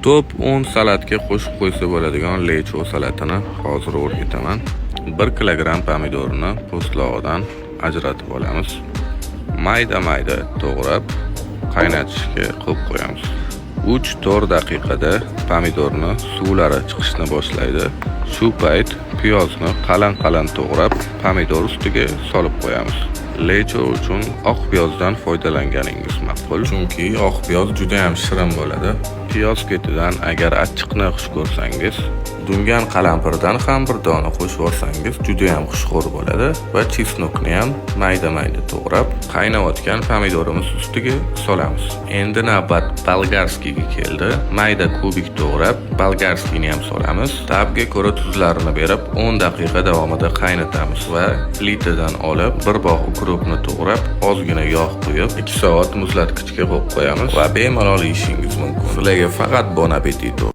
Top 10 salatga qo'shib qo'ysa bo'ladigan lecho salatini hozir o'rgataman. 1 kilogramm pomidorni po'stlog'idan ajratib olamiz. Mayda-mayda to'g'rab, qaynatishga qo'yib qo'yamiz. 3-4 daqiqada pomidorni suvlari chiqishni boshlaydi. Shu payt piyozni qalin-qalin to'g'rab, pomidor ustiga solib qo'yamiz. Lecho uchun oq piyozdan foydalanganingiz ma'qul, chunki oq piyoz juda ham shirin bo'ladi. Piyoz ketidan agar achchiqni xush ko'rsangiz, dungan qalampirdan ham bir dona qo'shib yuborsangiz juda ham xushxo'r bo'ladi va чеснок ni ham mayda-mayda to'g'rab, qaynayotgan pomidorimiz ustiga solamiz. Endi navbat болгарский ga keldi. Mayda kubik to'g'rab, болгарский ni ham solamiz. Ta'bga ko'ra tuzlarini berib, 10 daqiqa davomida qaynatamiz va plitadan olib, bir bog' укроп ni to'g'rab, ozgina yog' quyib, 2 soat muzlatgichga qo'yib qo'yamiz va bemalol yeyishingiz mumkin. Sizlarga faqat bon appetito.